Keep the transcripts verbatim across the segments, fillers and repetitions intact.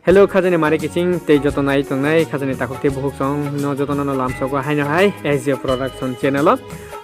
Hello, khajani mare kiching tei joto nai tongnai khajani takhuk tei bukhuk chong no joto no lamsogo haino hai S J Production channel o.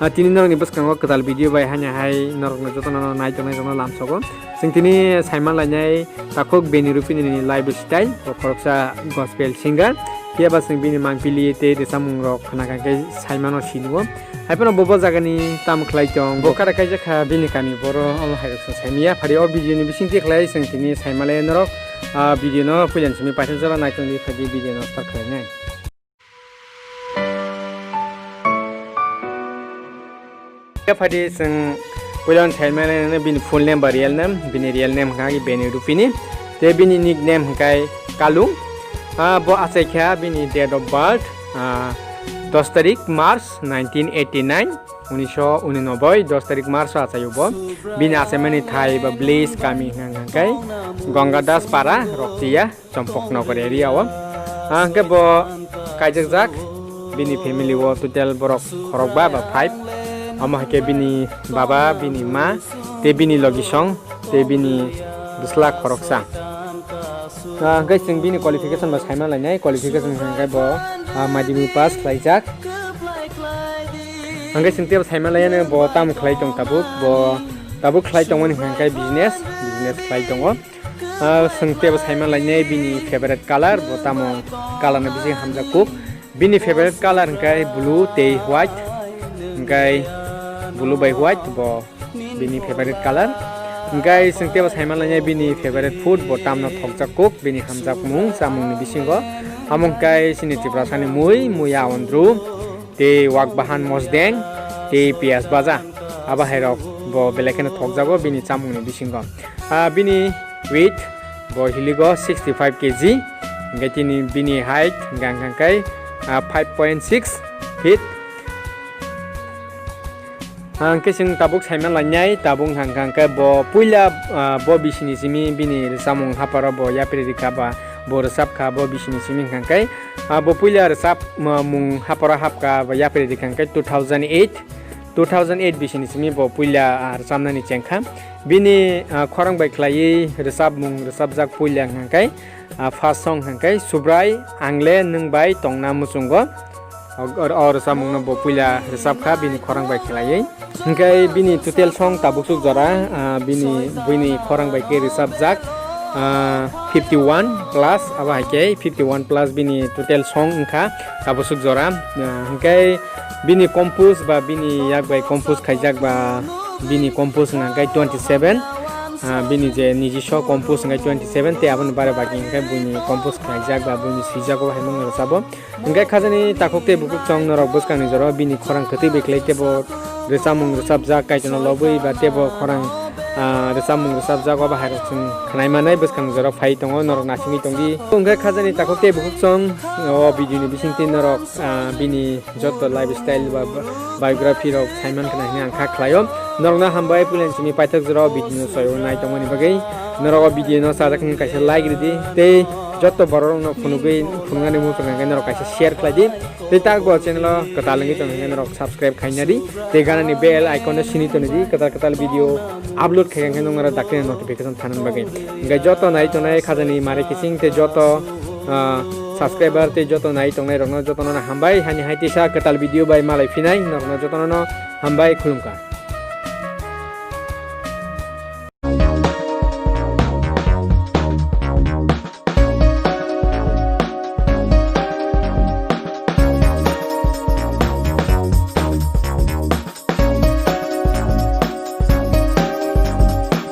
Ah, tini norokni bwskango kwtal video bai haino hai norokno joto no nai tongnai rokno lamsogo. Chwng tini saiman lainai takhuk Beni Rupini ni lifestyle, bo khoroksa gospel singer. Phiya ba chwng bini mangpili tei rwchapmung rok khna kha khe saimano sinugo. Haiphano bo, bo jagani tamo khlai tong, bo kara kaijak kha bini kami boro, omo hai rok chwng saimanya. Phari o video ni bising twi khlai chwng tini saimanlai norok, ah, video no puila ni simi paithak jora nai tongdi, phadi video no start khlainai. Phadi chwng puila ni saimanlai bini full name ba real name, bini real name hwnkha khe Beni Rupini, tei bini nickname hwnkha khe Kalung. Ah, bo achai kha bini date of birth, ah, dos tarik March nineteen eighty nine, unisho uninoboi, dos tarik March o achaio bo. Bini achaimani thai ba village kami hwnkha khe Ganga Das Para, Roktiya, Chompok Nagar area o. Ah, hwnkhe bo kaijakjak, bini family o total borok khorokba ba five. Omo hai khe bini baba, bini ma, tei bini logisong, tei bini bwsla khoroksa. Ah, hwnkhe chwng bini qualification ba saimana lainai, qualification hwnkhe bo, ah, madhyamik pass khlaijak. Hwnkhe chwng teibo saimana lainai bo tamo khlai tong tabuk, bo tabuk khlai tongmani hwnkhe business, business khlai tongo. Ah, chwng teibo saimana lainai bini favorite color, bo tamo color ni bising hamjak kuk. Bini favorite color hwnkhe blue tei white, hwnkhe blue bai white bo bini favorite color. Hwnkhe chwng teibo saimana lainai bini favorite food bo tamno thokjak kuk, bini hamjakmung chamungni bisingo. Amo hwnkhe chini Tiprasani mui, muya ondru, tei wak bahan mosdeng, tei piyaj baja. Abo hai rok bo belai kheno thokjago bini chamungni bisingo. Ah, bini weight bo hiligo sixty five K G, hwnkhe tini bini height hwnkha khe, ah, five point six feet. Ah, hwnkhe chwng tabuk saimana lainai, tabuk hwnkha khe bo puila, ah, bo bisini simi bini rwchapmung haparo bo yapri rikha ba bo rwchap kha bo bisini simi hwnkha khe, ah, bo puila rwchap, ah, mung haparo hapkha ba yapri rikha khe two thousand eight, two thousand eight bisini simi bo puila, ah, rwchapnani chengkha. Bini, ah, khorang bai khlaiwi rwchapmung rwchapjak puila hwnkha khe, ah, first song hwnkha khe Subrai Angle Nwng Bai Tongna Muchungo. O, o, o rwchapmungno bo puila rwchapkha bini khorang bai khlaiwi. Hwnkhe bini total song tabuk suk jora, ah, bini, bini khorang bai khe rwchapjak, ah, fifty one plus, abo hai khe fifty one plus bini total song wngkha tabuk suk jora. Ah, hwnkhe bini compose ba bini yak bai compose khaijak ba bini compose wngkha khe twenty seven, ah, bini je nijiso compose wngkha twenty seven, tei aboni bare baki hwnkhe buini compose khaijak ba buini swijak o hai mano rwchabo. Hwnkhe khajani takhuk tei bukhuk chong norok bwskangni jora bini khorang kwtwi bai khlai teibo rwchapmung rwchapjak Kaitorno lobwi ba teibo khorang, ah, rwchapmung rwchapjak obo hai rok chwng khnai manai bwskang jora phai tongo norok nasingwi tongdi. Hwnkhe khajani takhuk tei bukhuk chong o video ni bisingtwi norok, ah, bini joto lifestyle ba biography rok saiman khna hwnwi ang kha khlaio. Norokno hambai puilani simi paithak jora o video no soyo nai tongmani bagwi. Norok o video no sajak hwnwi kaisa like ridi tei joto borok rokno phunugwi phunuknani muchung hwnkhe norok kaisa share khlai di. Tei tak bo channel o kwtal wngwi tong hwnkhe norok subscribe khaina di. Tei ganani bell icon no sini toni di. Kwtal kwtal video upload khai hwnkhe noknara dakti notification thanani bagwi. Hwnkhe joto nai tongnai khajani mare kiching tei joto, ah, subscriber tei joto nai tongnai rokno jotono hambai hani hai tisa kwtal video bai malai phinai norokno jotono hambai khulumkha.